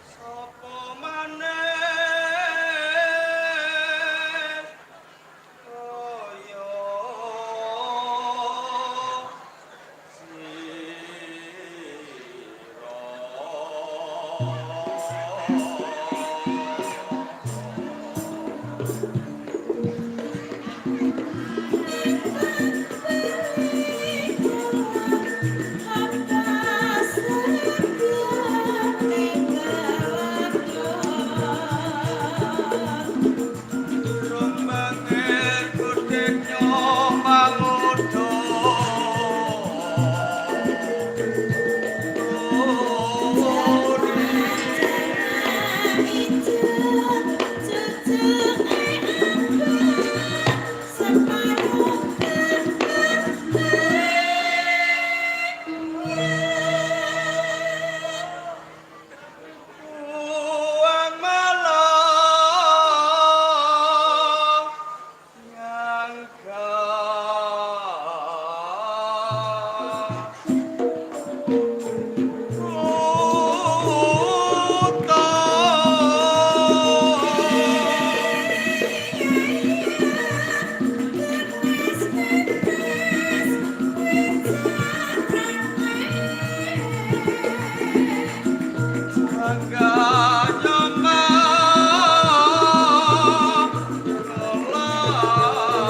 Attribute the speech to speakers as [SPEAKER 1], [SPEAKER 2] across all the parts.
[SPEAKER 1] Sapa maneh kaya sira. Rumbangir godheknya mangodha. Uang malang nyangka kutha. Mangga nyemah kelang.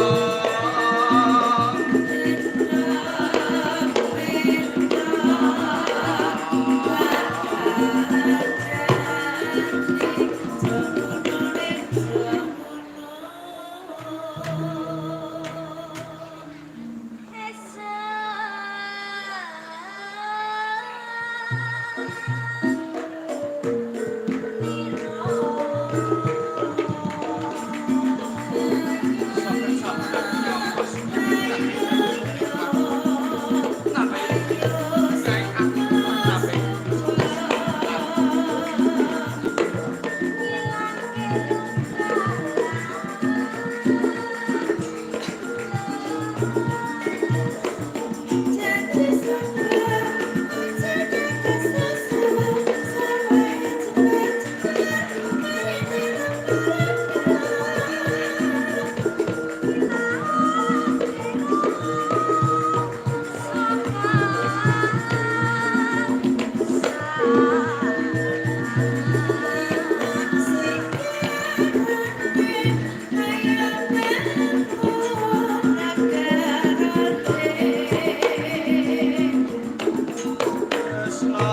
[SPEAKER 1] Tresna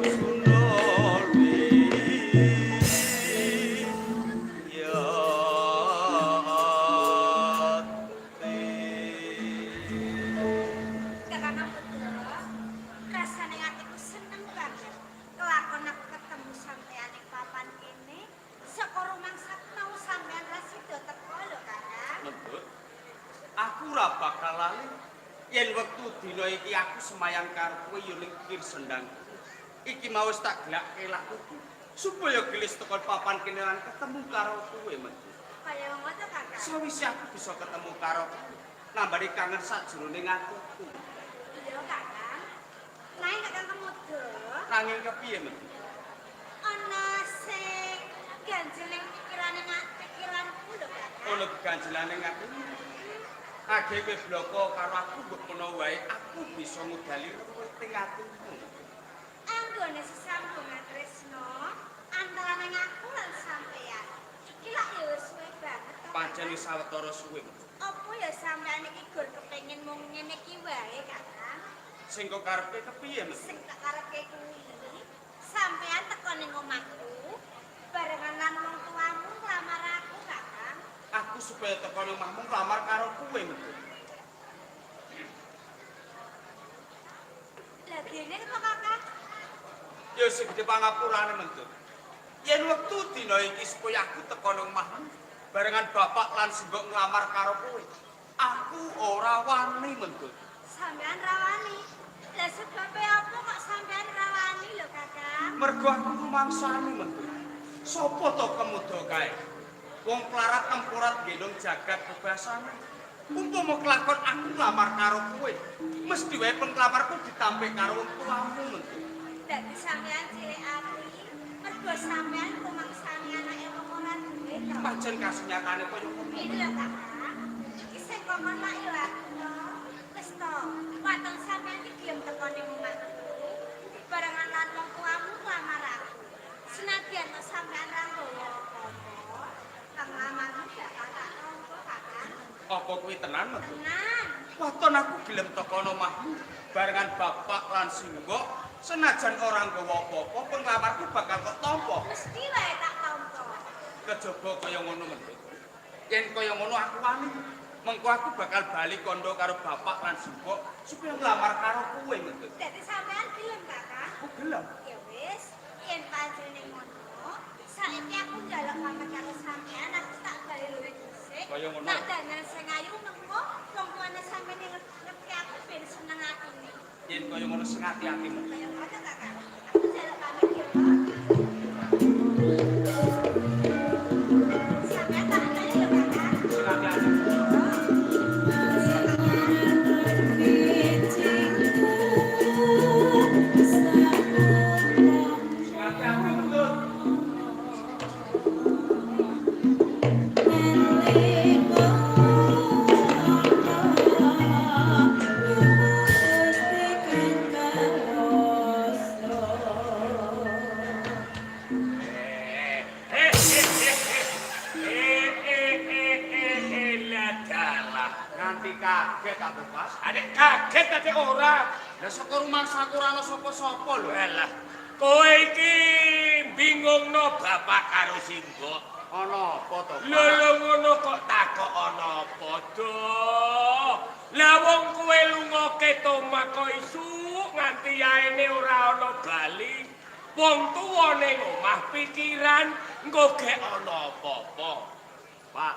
[SPEAKER 1] sundul ya ati.
[SPEAKER 2] Kakang Putra, rasane atiku seneng banget. Kelakon aku ketemu sampean ning papan kene. Saka rumangsaku mau sampean ra sida teko lho, Kakang.
[SPEAKER 1] Mendut, aku ora bakal lali yen wektu dina iki aku semayang karo kowe ya ning Kir Sendang. Iki mau wis tak gelake lakuku supaya gelis tekan papan kene lan ketemu karo kowe, Mendut.
[SPEAKER 2] Kaya ngono to, Kakang?
[SPEAKER 1] Sawise aku bisa ketemu karo kowe, nambani kangen sajroning atiku.
[SPEAKER 2] Iya, Kakang. Nanging Kakang Kemudra,
[SPEAKER 1] Nanging kepiye, Mendut?
[SPEAKER 2] Ana sing ganjel ning pikirane pikiranku lho, Kakang.
[SPEAKER 1] Ono ganjelane ing atimu. Age kowe bloko karo aku mbok menawa wae aku bisa ngudali ruwet ing atimu.
[SPEAKER 2] Anggone sesambungan tresno antarane aku lan sampeyan. Iki lak ya wis suwe banget to.
[SPEAKER 1] Pancen
[SPEAKER 2] Kakang.
[SPEAKER 1] Wis sawetara suwe.
[SPEAKER 2] Apa ya sampeyan iki gur kepengin mung ngene iki wae, Kakang?
[SPEAKER 1] Sing kok karepe kepiye, Mas?
[SPEAKER 2] Sing tak karepke kuwi, sampeyan teko ning omahku barengan lan wong tuamu nglamar aku, Kakang.
[SPEAKER 1] Aku supaya teko nang omahmu nglamar karo kowe, Mas.
[SPEAKER 2] Lah dene kok, Kakang?
[SPEAKER 1] Ya sing gedhe pangapurane, Mentut. Yen wektu dina iki supaya aku teko nang omahmu barengan bapak lan simbok nglamar karo kowe. Aku ora wani, Mentut.
[SPEAKER 2] Sampeyan ra wani.
[SPEAKER 1] Mergo aku rumangsani Mentut. Sopo to kemuda kae? Wong klarat tempurat gendong jagat bebasane. Umpama kelakon aku nglamar karo kowe, mesti wae penglamarku ditampik karo wong tuamu, Mentut.
[SPEAKER 2] Dadi sampean cilik ati, mergo sampean rumangsani anake wong ora duwe to.
[SPEAKER 1] Pancen kasunyatane kaya ngono.
[SPEAKER 2] Iki lho, Kakang. Iki sing kokon lak yo aku to. Wis to, waton sampean iki gelem teko ning omahku. Barengan lan wong tuamu nglamar aku. Senadyan to sampean ra nggawa apa-apa, penglamarmu bakal tak tampa, Kakang.
[SPEAKER 1] Apa kuwi tenan, Mentut?
[SPEAKER 2] Tenan.
[SPEAKER 1] Waton aku gelem teko omahmu barengan bapak lan simbok, senajan ora nggawa apa-apa, penglamarku bakal kok tampa.
[SPEAKER 2] Mesti wae tak tampa.
[SPEAKER 1] Kejaba kaya ngono, Mentut. Yen kaya ngono aku wani. Mengko aku bakal bali kandha karo bapak lan simbok supaya nglamar karo kowe, Mentut.
[SPEAKER 2] Dadi sampean gelem, Kakang?
[SPEAKER 1] Aku gelem.
[SPEAKER 2] Ya wis, yen pancene ngono, saiki aku njaluk pamit karo sampean, aku tak bali luwih dhisik.
[SPEAKER 1] Kaya ngono.
[SPEAKER 2] Tak dandan sing ayu mengko wong tuane sampean ngerti aku ben seneng atine.
[SPEAKER 1] Yen kaya ngono sing ati-ati, Mentut.
[SPEAKER 2] Kaya ngono, Kakang. Aku njaluk pamit ya, Pak. Sampean tak anteni lho, Kakang.
[SPEAKER 1] Sing ati-ati. Sing ati-ati, Mentut.
[SPEAKER 3] Dalah.
[SPEAKER 1] Nganti kaget aku, Pas.
[SPEAKER 3] Adek kaget adek ora.
[SPEAKER 1] Lah saka rumangsaku ora ana sapa-sapa lho.
[SPEAKER 3] Alah, kowe iki bingungno bapak karo simbok.
[SPEAKER 1] Ana apa to, Pak?
[SPEAKER 3] Lho lho ngono kok takok ana apa do? Lah wong kowe lunga ketomah kok isuk nganti yaene ora ana bali. Wong tuwa ning omah pikiran engko gek ana apa-apa.
[SPEAKER 1] Pak,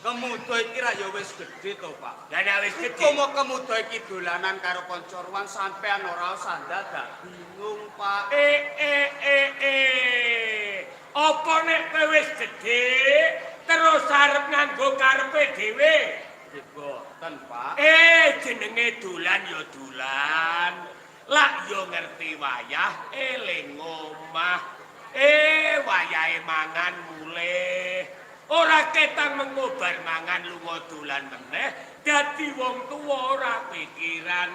[SPEAKER 1] kemuda iki ra ya wis gedhe to, Pak.
[SPEAKER 3] Lah nek wis gedhe.
[SPEAKER 1] Umpama kemuda iki dolanan karo kanca ruang sampean ora usah dadak bingung, Pak.
[SPEAKER 3] Apa nek kowe wis gedhe terus arep nganggo karepe dhewe?
[SPEAKER 1] Nggih boten, Pak.
[SPEAKER 3] Jenenge dolan ya dolan. Lak yo ngerti wayah eling omah. Wayahe mangan mulih. Ora ketang mengobar mangan lunga dolan meneh, dadi wong tuwa ora pikiran.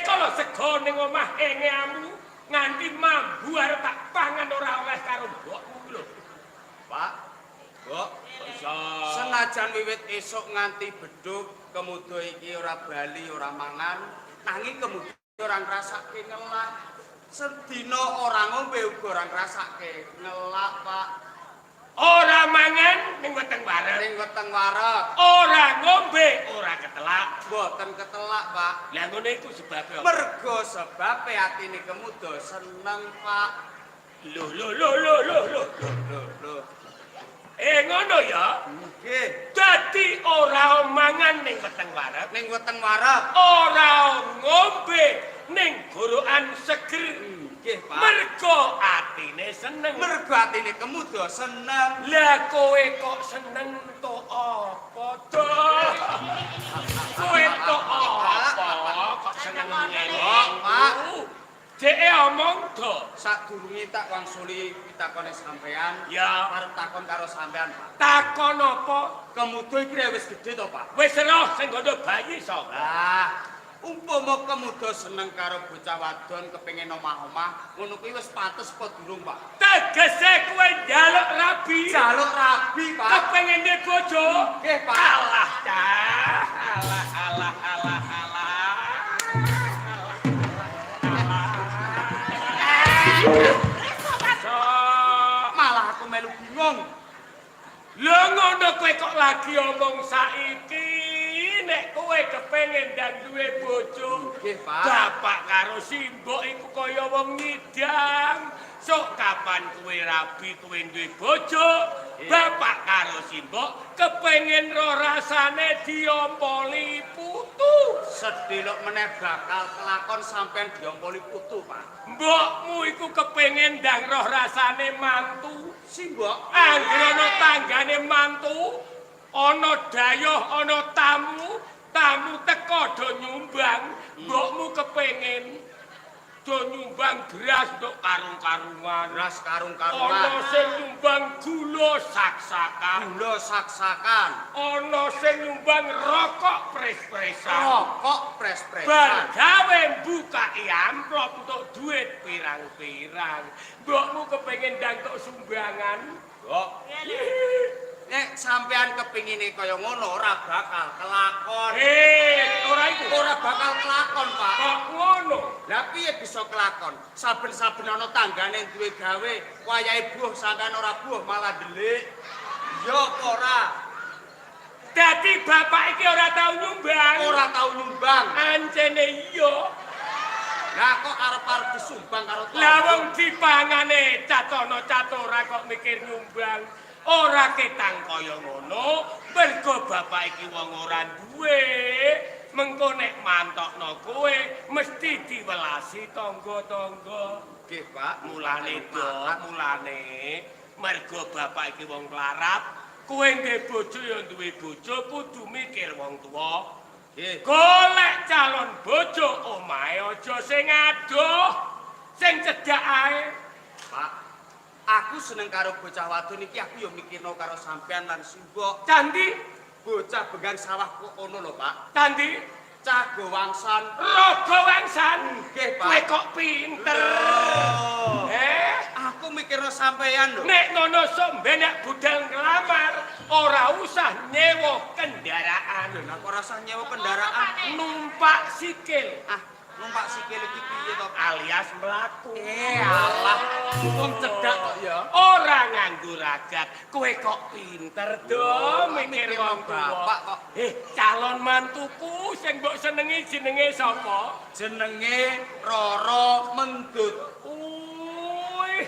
[SPEAKER 3] Kalau sego ning omah engeamu nganti mambu arep tak pangan ora oleh karo mbokmu lho.
[SPEAKER 1] Pak, Mbok,
[SPEAKER 3] Iso.
[SPEAKER 1] senajan wiwit esuk nganti bedhug kemuda iki ora bali ora mangan, nanging kemuda ora ngrasake ngelak. Sedina ora ngombe uga ora ngrasake ngelak, Pak.
[SPEAKER 3] Ora mangan ning weteng wareg.
[SPEAKER 1] Ning weteng wareg.
[SPEAKER 3] Ora ngombe ora ketelak.
[SPEAKER 1] Mboten ketelak, Pak.
[SPEAKER 3] Lah ngono iku sebabe apa?
[SPEAKER 1] Mergo sebabe atine kemuda seneng, Pak.
[SPEAKER 3] Lho lho lho lho lho lho.
[SPEAKER 1] Lho, lho.
[SPEAKER 3] Ngono ya.
[SPEAKER 1] Nggih.
[SPEAKER 3] Dadi ora mangan ning weteng wareg,
[SPEAKER 1] Ning weteng wareg.
[SPEAKER 3] ora ngombe ning gorokan seger.
[SPEAKER 1] Nggih, Pak.
[SPEAKER 3] Mergo atine seneng.
[SPEAKER 1] Mergo atine kemuda seneng.
[SPEAKER 3] Lah kowe kok seneng tok apa to? Kowe tok apa kok seneng ngene?
[SPEAKER 1] Pak.
[SPEAKER 3] Dhek omong do.
[SPEAKER 1] Sadurunge tak wangsuli pitakone sampean,
[SPEAKER 3] Ya.
[SPEAKER 1] arep takon karo sampean, Pak.
[SPEAKER 3] Takon apa?
[SPEAKER 1] Kemuda iki wis gedhe to, Pak?
[SPEAKER 3] Wis roh sing nggono bayi sapa?
[SPEAKER 1] Lah, umpama kemuda seneng karo bocah wadon kepengin omah-omah, ngono kuwi wis pantes apa durung, Pak?
[SPEAKER 3] Tegese kowe njaluk rabi.
[SPEAKER 1] Jaluk rabi, Pak.
[SPEAKER 3] Kepengin duwe bojo?
[SPEAKER 1] Nggih, Pak.
[SPEAKER 3] Alah, cah. Alah, alah, alah, alah. Sok.
[SPEAKER 1] Malah aku melu bingung.
[SPEAKER 3] Lho ngono kowe kok lagi omong saiki nek kowe kepengin ndang duwe bojo.
[SPEAKER 1] Nggih, Pak.
[SPEAKER 3] Bapak karo simbok iku kaya wong ngidam. Sok kapan kowe rabi kowe duwe bojo, Bapak karo simbok kepengin roh rasane diompoli putu.
[SPEAKER 1] Sedelok meneh bakal kelakon sampean diompoli putu, Pak.
[SPEAKER 3] Mbokmu iku kepengin ndang roh rasane mantu.
[SPEAKER 1] Simbok,
[SPEAKER 3] Anggere ana tanggane mantu, ana dayoh, ana tamu, tamu teko do nyumbang. Mbokmu kepengin do nyumbang beras untuk karung-karungan.
[SPEAKER 1] Beras
[SPEAKER 3] Ana
[SPEAKER 1] karung-karungan.
[SPEAKER 3] sing nyumbang gula sak-sakan.
[SPEAKER 1] Gula sak-sakan.
[SPEAKER 3] Ana sing nyumbang rokok pres-presan.
[SPEAKER 1] Rokok pres-presan.
[SPEAKER 3] Bar gawe mbukaki amplop untuk duit pirang-pirang. Mbokmu kepengin ndang tok sumbangan.
[SPEAKER 1] Mbok, nek sampean kepingine kaya ngono ora bakal kelakon.
[SPEAKER 3] Eh, ora iku.
[SPEAKER 1] Ora bakal kelakon, Pak.
[SPEAKER 3] Kok ngono?
[SPEAKER 1] Lah piye bisa kelakon? Saben-saben ana tanggane duwe gawe, wayahe buh sampean ora buh malah ndelik. Ya apa ora?
[SPEAKER 3] Dadi bapak iki ora tau nyumbang.
[SPEAKER 1] Ora tau nyumbang.
[SPEAKER 3] Ancene iya.
[SPEAKER 1] Lah kok arep-arep disumbang karo tangga?
[SPEAKER 3] Lah wong dipangane catono catora kok mikir nyumbang. Ora ketang kaya ngono, mergo bapak iki wong ora duwe. Mengko nek mantokno kowe mesti diwelasi tangga-tangga.
[SPEAKER 1] Nggih, Pak.
[SPEAKER 3] Mulane do, mulane mergo bapak iki wong melarat, kowe ndek bojo ya duwe bojo kudu mikir wong tuwa.
[SPEAKER 1] Nggih.
[SPEAKER 3] Golek calon bojo omahe aja sing adoh, sing cedhak ae.
[SPEAKER 1] Pak, aku seneng karo bocah wadon iki, aku ya mikirno karo sampean lan simbok.
[SPEAKER 3] Candi,
[SPEAKER 1] Bocah bengang sawah kok kono lho, Pak.
[SPEAKER 3] candi,
[SPEAKER 1] Cah Gowangsan.
[SPEAKER 3] Raga Wangsan.
[SPEAKER 1] Nggih, Pak.
[SPEAKER 3] Kowe kok pinter.
[SPEAKER 1] Lho.
[SPEAKER 3] Eh,
[SPEAKER 1] Aku mikirno sampean lho.
[SPEAKER 3] nek nono sombe nek budal nglamar, ora usah nyewa kendaraan.
[SPEAKER 1] Lah kok ora usah nyewa kendaraan.
[SPEAKER 3] Numpak sikil
[SPEAKER 1] Ah, numpak sikil iki piye to?
[SPEAKER 3] Alias mlaku.
[SPEAKER 1] Eh, alah, wong cedhak kok ya.
[SPEAKER 3] Ora nganggo ragat. Kowe kok pinter do mikir
[SPEAKER 1] mikir
[SPEAKER 3] wong tuwa.
[SPEAKER 1] bapak kok.
[SPEAKER 3] Eh, calon mantuku sing mbok senengi jenenge sapa?
[SPEAKER 1] Jenenge Roro Mendut.
[SPEAKER 3] Uih,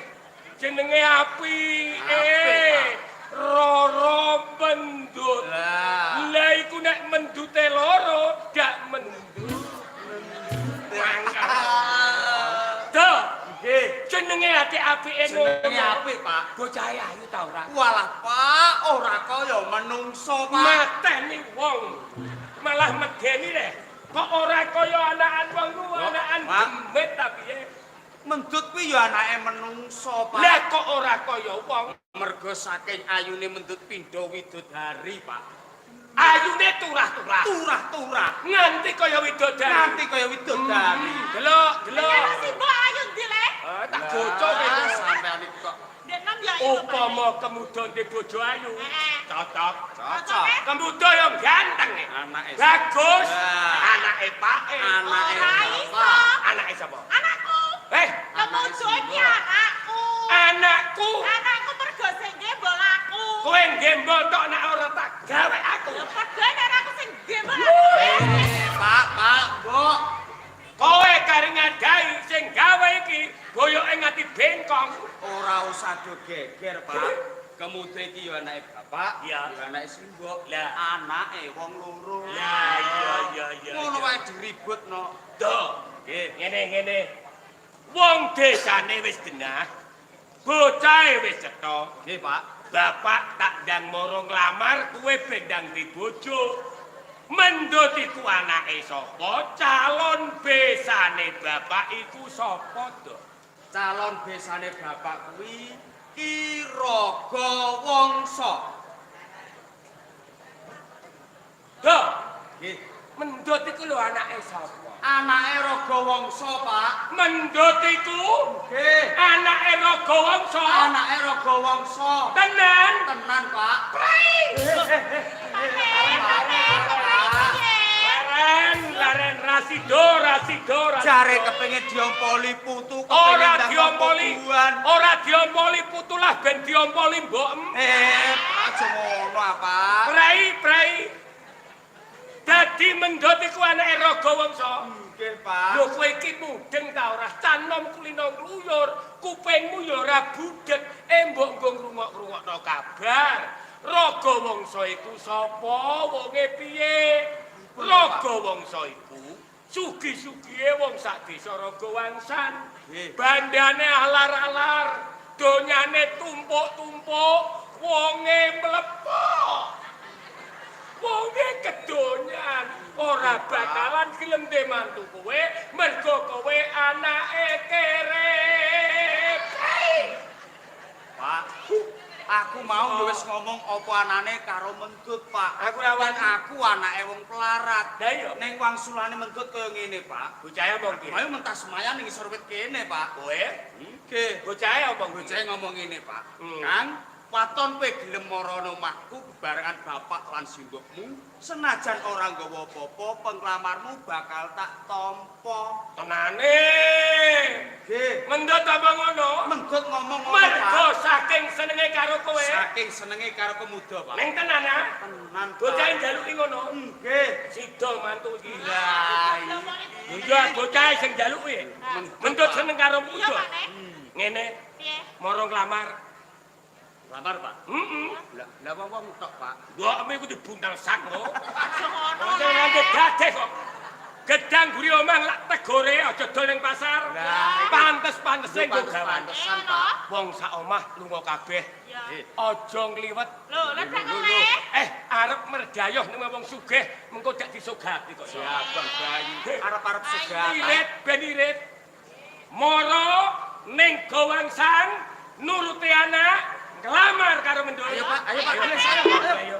[SPEAKER 3] jenenge apik.
[SPEAKER 1] Apik,
[SPEAKER 3] Eh, Roro Mendut.
[SPEAKER 1] Lah,
[SPEAKER 3] Lah iku nek mendute loro, dak mendut. Mangkat. Do,
[SPEAKER 1] Nggih.
[SPEAKER 3] Jenenge apik-apike ngono.
[SPEAKER 1] Jenenge apik, Pak.
[SPEAKER 3] Bocahe ayu ta ora?
[SPEAKER 1] Walah, Pak, ora kaya menungso, Pak.
[SPEAKER 3] Mateni wong. Malah medeni leh. Kok ora kaya anakan wong ku anakan
[SPEAKER 1] Pak.
[SPEAKER 3] demit ta piye?
[SPEAKER 1] Mendut kuwi ya anake menungso, Pak.
[SPEAKER 3] Lah kok ora kaya wong?
[SPEAKER 1] Mergo saking ayune mendut pindha widodari, Pak.
[SPEAKER 3] Ayune turah-turah.
[SPEAKER 1] Turah-turah.
[SPEAKER 3] Nganti kaya widodari.
[SPEAKER 1] Nganti kaya widodari.
[SPEAKER 3] Delok, delok.
[SPEAKER 2] Karo simbok ayu ndi le?
[SPEAKER 3] Eh, tak gocok
[SPEAKER 1] Lah,
[SPEAKER 3] iki.
[SPEAKER 1] sampean iki kok
[SPEAKER 2] Ndek nom ya ayu.
[SPEAKER 3] Upama kemuda ndek bojo ayu,
[SPEAKER 2] Heeh.
[SPEAKER 3] cocok.
[SPEAKER 1] Cocok.
[SPEAKER 3] Kemuda yo ganteng.
[SPEAKER 1] Anake
[SPEAKER 3] Bagus.
[SPEAKER 1] Lah.
[SPEAKER 3] Anake pake.
[SPEAKER 1] Anake
[SPEAKER 2] Ora iso.
[SPEAKER 3] Anake sapa?
[SPEAKER 2] Anakku.
[SPEAKER 3] Eh,
[SPEAKER 2] Kemuda iki anakku.
[SPEAKER 3] Anakku.
[SPEAKER 2] Anakku mergo sing gembol aku.
[SPEAKER 3] Kowe gembol tok nek ora tak gawe aku.
[SPEAKER 2] Ya padha nek aku sing gembol aku.
[SPEAKER 1] Eh, Pak, Pak, Mbok.
[SPEAKER 3] Kowe kari ngadai sing gawe iki boyoke nganti bengkong.
[SPEAKER 1] Ora usah do geger, Pak. Kemuda iki ya anake bapak,
[SPEAKER 3] Iya.
[SPEAKER 1] ya anake simbok,
[SPEAKER 3] Lah.
[SPEAKER 1] anake wong loro.
[SPEAKER 3] Lah iya iya iya.
[SPEAKER 1] Ngono wae diributno.
[SPEAKER 3] Do.
[SPEAKER 1] Nggih.
[SPEAKER 3] Ngene ngene. Wong desane wis genah. Bocahe wis cetha.
[SPEAKER 1] Nggih, Pak.
[SPEAKER 3] Bapak tak ndang moro nglamar, kowe ben ndang di bojo. Mendut iku anake sapa? Calon besane bapak iku sapa, Do?
[SPEAKER 1] Calon besane bapak kuwi Ki Raga Wangsa.
[SPEAKER 3] Do,
[SPEAKER 1] Nggih.
[SPEAKER 3] Mendut iku lho anake sapa?
[SPEAKER 1] Anake Raga Wangsa, Pak.
[SPEAKER 3] Mendut iku
[SPEAKER 1] Nggih.
[SPEAKER 3] anake Raga Wangsa.
[SPEAKER 1] Anake Raga Wangsa.
[SPEAKER 3] Tenan.
[SPEAKER 1] Tenan, Pak.
[SPEAKER 3] Laren, laren rasido, rasido, rasido.
[SPEAKER 1] Jare kepengin diompoli putu, kepengin
[SPEAKER 3] Ora
[SPEAKER 1] ndang
[SPEAKER 3] diompoli,
[SPEAKER 1] kebuan.
[SPEAKER 3] Ora diompoli putulah ben diompoli mbokem.
[SPEAKER 1] Eh, aja ngono, ah, Pak.
[SPEAKER 3] Prei, prei. Dadi mendut iku anake Raga Wangsa.
[SPEAKER 1] Nggih, Pak.
[SPEAKER 3] Lho kowe iki mudeng ta ora? Canom kulino ngluyur, kupingmu ya ora budhek, mbok nggo ngrungok-ngrungokno kabar. Raga Wangsa iku sapa? Wonge piye? Raga Wangsa iku sugi-sugihe wong sak desa Ragawangsan.
[SPEAKER 1] Nggih.
[SPEAKER 3] Bandane alar-alar, donyane tumpuk-tumpuk, wonge mlepok. Wonge kedonyan, ora bakalan gelem de mantu kowe, mergo kowe anake kere.
[SPEAKER 1] Pak, aku mau ya wis ngomong apa anane karo Mendut, Pak.
[SPEAKER 3] Aku ora wani.
[SPEAKER 1] Aku anake wong pelarat.
[SPEAKER 3] Lah iya.
[SPEAKER 1] Ning wangsulane Mendut kaya ngene, Pak.
[SPEAKER 3] Bocahe omong piye?
[SPEAKER 1] Ayo mentas semayan ning isor wit kene, Pak.
[SPEAKER 3] Kowe?
[SPEAKER 1] Nggih.
[SPEAKER 3] Bocahe omong piye?
[SPEAKER 1] Bocahe ngomong ngene, Pak.
[SPEAKER 3] Hmm.
[SPEAKER 1] Kang, waton kowe gelem mara omahku bebarengan bapak lan simbokmu, senajan ora nggawa apa-apa, penglamarmu bakal tak tampa.
[SPEAKER 3] Tenane.
[SPEAKER 1] Nggih.
[SPEAKER 3] Mendut apa ngono?
[SPEAKER 1] Mendut ngomong ngono,
[SPEAKER 3] Mergo
[SPEAKER 1] Pak.
[SPEAKER 3] saking senenge karo kowe.
[SPEAKER 1] Saking senenge karo pemuda, Pak.
[SPEAKER 3] Ning tenan ah.
[SPEAKER 1] Tenan, Pak.
[SPEAKER 3] Bocahe njaluki ngono.
[SPEAKER 1] Nggih.
[SPEAKER 3] Sida mantu iki.
[SPEAKER 1] Lah, iya.
[SPEAKER 3] Iya, bocahe sing njaluki. Mendut seneng karo
[SPEAKER 2] Iya,
[SPEAKER 3] pemuda.
[SPEAKER 2] Pak Nek.
[SPEAKER 3] Ngene,
[SPEAKER 2] Piye?
[SPEAKER 3] mara nglamar.
[SPEAKER 1] Lamar, Pak.
[SPEAKER 3] Heeh.
[SPEAKER 1] Lah, lah wong-wong tok, Pak.
[SPEAKER 3] Mbokmu iku dibuntal sak kok.
[SPEAKER 2] Aja ngono.
[SPEAKER 3] Aja nganti dades kok. Gedang guri omah lak tegore aja dol ning pasar.
[SPEAKER 1] Lah,
[SPEAKER 3] Pantes-pantese nggo gawan.
[SPEAKER 1] Pantes-pantesan, Pak.
[SPEAKER 3] Wong sak omah lunga kabeh.
[SPEAKER 2] Ya.
[SPEAKER 3] Aja ngliwet.
[SPEAKER 2] Lho, lah tak ngelih.
[SPEAKER 3] Arep merdayoh ning wong sugih, mengko dak disogati kok.
[SPEAKER 1] Ya, Bang Bayu. Arep-arep sugatan.
[SPEAKER 3] Irit ben irit. Mara ning Gowangsan nuruti anak nglamar karo Mendut.
[SPEAKER 1] Ayo, Pak, ayo, Pak. Ayo, saya, Pak. Ayo.
[SPEAKER 3] Ayo.